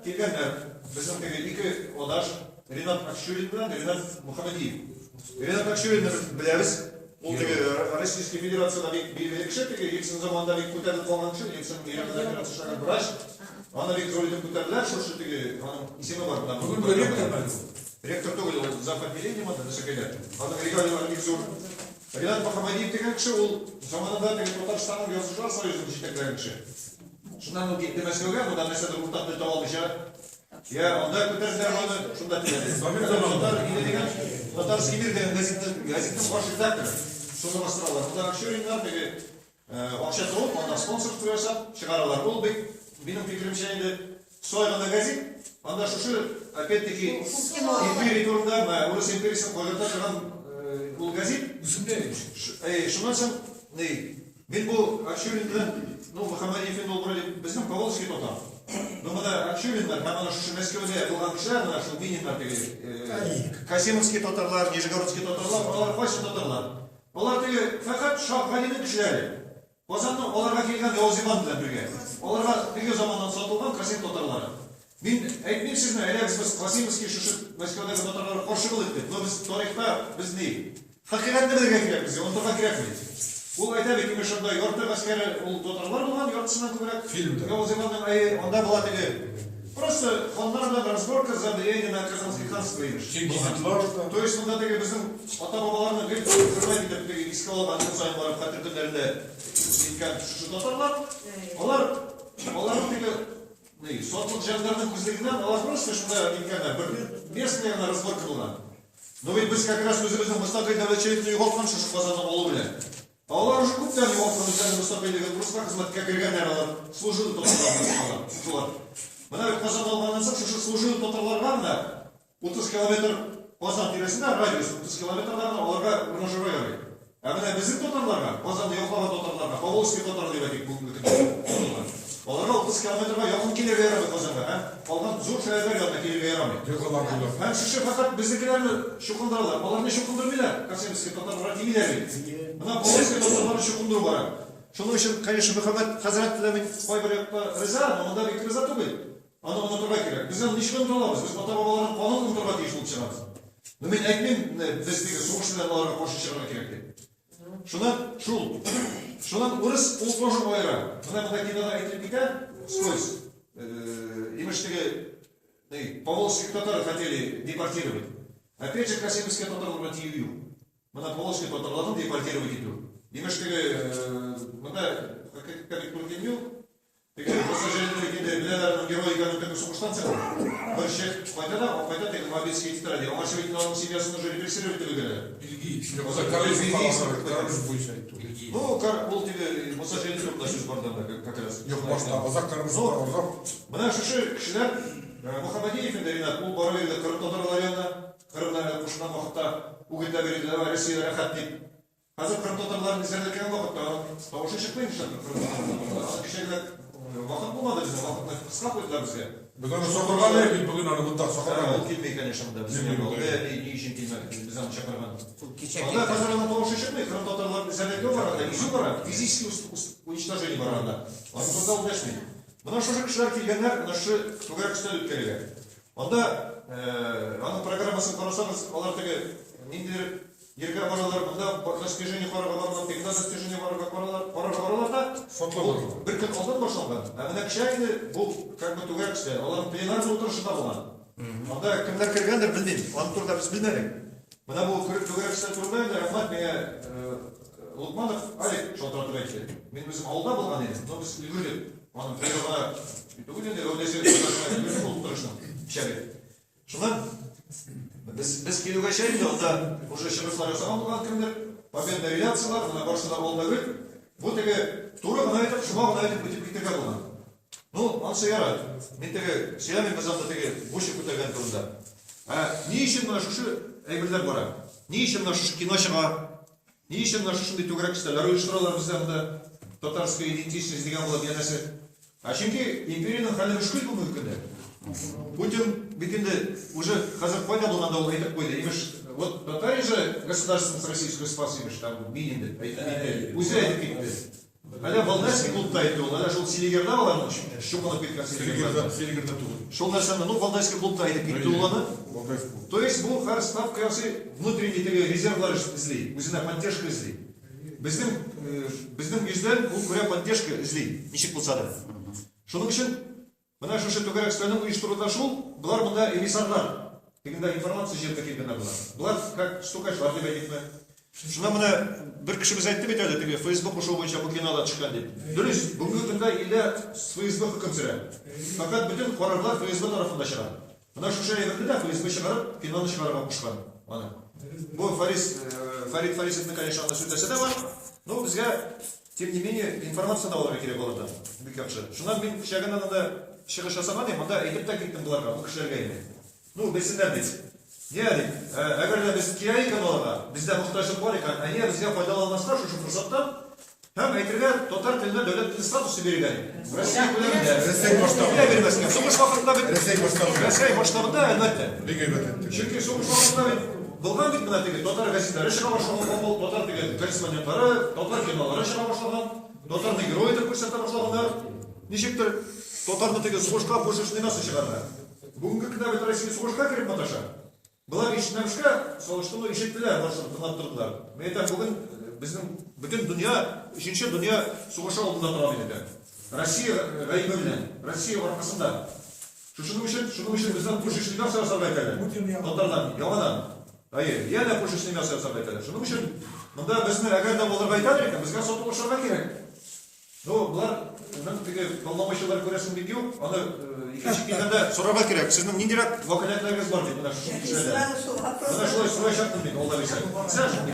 килгәннәр безнең теге ике адаш, Ринат Акчурин белән Ринат Мөхәммәдиев. Ринат Акчуринны без беләбез. Ул теге Российский Федерациядә бик билгеле кеше, теге Ельцин заманында бик күтәрелеп калган кеше, Ельцин йөрәгенә операция эшләгән врач. Аны бик зур итеп күтәрделәр, шушы теге аның исеме бар менә. Бүгенге ректор әле ул. Ректор түгел, ул зав отделением анда нәрсәкәйләр. Аның регалияләре бик зур. Ринат Мөхәммәдиев дигән кеше ул заманында теге Татарстанның Язучылар союзын җитәкләгән кеше. Шуннан ул китте Мәскәүгә, монда нәрсәдер уртак тел таба алмыйча. Я, анда күтәрделәр аны, шунда теләде. Совет заманында. Татар иле дигән, Татарский мир дигән газетны, газетның баш редакторы. Шуны бастыралар. Монда Акчуриннар теге акча табып, анда спонсорство ясап чыгаралар. Ул бик, минем фикеремчә инде, сай гына газет. Анда шушы, опять-таки, империя турында, менә урыс империясен кайгырта торган ул газет. Үземдә. Шуннан соң, ни, мин бу Акчурин белән, ну, Мөхәммәдиев инде ул вроде безнең Поволжский татар. Ну, менә Акчуриннар һәм ана шушы Мәскәүдә булган кешеләр, менә шул Мининнар теге, Касимовский татарлар, Нижегородский татарлар, алар кайсы татарлар? Алар теге фәкать Шаһ Галинең кешеләре. Казанның аларга килгән Явыз Иван белән бергә. Аларга теге заманнан сатылган Касим татарлары. Мин әйтмим сезне, әйдәгез без Касимовский шушы Мәскәүдәге татарларга каршы булыйк дип. Но без тарихта без ни? Хакыйкатьне белергә кирәк безгә, онытырга кирәкми. Ул әйтә бит, имеш, анда ярты гаскәре ул татарлар булган, яртысыннан күбрәк. Фильмда. Явыз Иванның әйе, анда була теге. Просто ханнар белән разборка за влияние на Казанский ханство, имеш. Чингизидлар да. То есть монда теге безнең ата-бабаларны гел хөрмәт итеп теге искә алган, ел саен барып хәтер көннәрендә ниткән шушы татарлар, алар аларның теге ни, сатлык җаннарның күзлегеннән алар просто шунда ниткәннәр, бер местная гына разборка булган. Но ведь без как раз үзебезнең мөстәкыйль дәүләтчелекне югалткан шушы Казанны алу белән. Ә алар уже күптән югалткан үзләренең мөстәкыйльлеген, урыска хезмәткә кергәннәр алар, служилый татарлар алар, шулар. Менә бит Казанны алганнан соң шушы служилый татарларга менә 30 километр Казан тирәсендә радиус 30 километрда гына аларга урнашырга ярый. Ә менә безнең татарларга, Казанны яклаган татарларга, Поволжский татар дип әйтик бүгенге көндә, аларга 30 километрга якын килергә ярамый Казанга һәм калган зур шәһәрләр янына килергә ярамый. Елгалар буйлап. Һәм шушы фәкать безнекеләрне чукындыралар. Аларны чукындырмыйлар, Касимовский татарларга тимиләр бит. Менә Поволжский татарларны чукындыру бара. Шуның өчен, конечно, Мөхәммәд хәзрәт белән мин кайбер якта риза, но монда бик риза түгел. Аны онытырга кирәк. Без аны ничек оныта алабыз? Без ата-бабаларның канын онытырга тиеш булып чыгабыз. Но мин әйтмим, без теге сугыш белән аларга каршы чыгарга кирәк дип. Шуннан шул. Шуннан урыс ул тоже аера. Менә монда кинода әйтелеп китә, вскользь. Имеш теге ни, поволжских татар хотели депортировать. Опять же, Касимовский татарларга тию юк. Менә Поволжский татарларны депортировать итү. Имеш теге монда хакыйкатькә бик туры килми ул. Теге Муса Җәлилне бит инде беләләр, аның герой икәнен теге сугыштан соң. Бер чех кайта да, ул кайта теге Моабитский тетради. Аңарчы бит инде аның семьясын уже репрессировать итеп өлгерәләр. Билгиев. Озак Караҗев Караҗев буенча әйтте. Билгиев. Ну, кар, ул теге Муса Җәлил турында сүз барды анда как раз. Юк, башта Азак Караҗев Ну, Азак. Менә шушы кешеләр, Мөхәммәдиев инде Ринат, ул барып йөрде Кырым татарлары янына, Кырымда әле кушылган вакытта үгетләп йөрде, давай Россиядә рәхәт дип. Хәзер Кырым татарларын эзәрлекләгән вакытта аның тавышы чыкмый инде шул Кырым татарларының. Аны кичә генә вакыт булмады безнең, вакытны кыска куйдылар безгә. Без аны чакырган идек бит бүген аны монда чакырган. Ул килми, конечно, монда безнең янга. Ул ни өчен килмәде, без аны чакырган. Кичә Анда хәзер аның тавышы чыкмый, Кырым татарларын эзәрлекләү бара анда, изү бара, физический уничтожение бара анда. Аның турында ул дәшми. Менә шушы кешеләр килгәннәр, менә шушы түгәрәк өстәл үткәрергә. Анда аның программасын карасагыз, алар теге ниндидер Ергә баралар, монда достижение карарга баралар, тегендә достижение барырга каралар, карарга баралар да, Шатлы ул бер көн алдан башланган. Ә менә кичә инде бу как бы түгәрәк өстәл, аларның пленарный утырышы да булган. Анда кемнәр кергәндер, белмим. Аның турында без белмәдек. Менә бу түгәрәк өстәл турында инде рәхмәт миңа Лукманов Алик шалтыратып әйтте. Мин үзем авылда булган идем, но без өлгердек. Аның койрыгына түгел инде, гәүдәсе өлгердек ул утырышның кичәге. Шуннан без килүгәчә инде анда уже чыгышлар ясаган булган кемдер, победный реляциялар, менә барысы да ул да гөл. Бу теге туры гына итеп, шома гына итеп үтеп китергә булган. Ну, анысы ярар. Мин теге сөйләмим без анда теге буча күтәргән турында. Ә ни өчен менә шушы әйберләр бара? Ни өчен менә шушы кино чыга? Ни өчен менә шушындый түгәрәк өстәлләр оештыралар бездә монда? Татарская идентичность дигән булып, янәсе. Ә чөнки империянең хәле мөшкел бүгенге көндә. Путин бит инде уже хәзер кайда булганда ул әйтеп куйды, имеш, вот татария же государственность российскую спас, имеш, там Минин дип әйтте, үзе әйтеп китте. Әле Валдайский клубта әйтте ул, әле шул Селигерда аларның чукынып киткән Селигерда. Селигерда түгел. Шул нәрсәне, ну, Валдайский клубта әйтеп китте ул аны. Валдайский клуб. То есть бу һәр ставка ясый, внутренний теге резервлар эзли, үзенә поддержка эзли. Безнең безнең йөздән ул күрә поддержка эзли, ничек булса да. Шуның өчен менә шушы түгәрәк өстәлнең оештыруы да шул, болар монда эмиссарлар. Тегендә информация җыеп килгәннәр болар. Болар как стукачлар дип әйтикме. Шуннан менә бер кешебез әйтте бит әле, теге ФСБ кушуы буенча бу кинода төшкән дип. Дөрес, бүгенге көндә илдә ФСБ хөкем сөрә. Фәкать бөтен карарлар ФСБ тарафында чыга. Менә шушы әйберне дә ФСБ чыгарып, киноны чыгарырга кушкан аны. Бу Фарис, Фарид Фарисовны, конечно, анда сүтәсе дә бар. Но безгә, тем не менее, информация да алырга кирәк алардан. Бик яхшы. Шуннан мин кичә генә анда чыгыш ясаган идем, монда әйтеп тә киттем боларга, бу кешеләргә инде. Ну, белсеннәр дип. Нигә дип? Әгәр дә без кирәк икән аларга, бездә мохтаҗлык бар икән, ә нигә безгә файдаланмаска шушы форсаттан һәм әйтергә татар теленә дәүләт теле статусы бирергә дип. Россия күләмендә. Рәсәй масштабында. Нигә бирмәскә? Сугыш вакытында бит. Рәсәй масштабында. Рәсәй масштабында, әлбәттә. Бик әйбәт әйттең. Чөнки сугыш вакытында бит булган бит менә теге татар газетлары чыга башлаган, ул татар теге корреспондентлары, татар кинолары чыга башлаган, татарны герой итеп күрсәтә башлаганнар. Ничектер татарны теге сугышка пушечный мясо чыгарга. Бүгенге көндә бит Россия сугышка кереп маташа. Болар ишетмәмешкә салыштылар, ишеттеләр, барысын тыңлап тордылар. Мин әйтәм, бүген безнең бөтен дөнья, өченче дөнья сугышы алдында тора мин әйтәм. Россия гаебе белән, Россия аркасында. Шушының өчен, шуның өчен бездән пушечный мясо ясарга әйтәләр. Татардан, яңадан. Әйе, янә пушечный мясо ясарга әйтәләр. Шуның өчен монда безне әгәр дә алырга әйтәләр икән, безгә сатулашырга кирәк. Ну, боларның теге полномочияләре күрәсең бик юк. Аны икенче килгәндә сорарга кирәк. Сезнең ниндирәк вәкаләтләрегез бар дип менә шушы кешеләрдән. Сразу шул вопрос. Менә шулай сораячакмын мин, Алла бирсә. Сәш.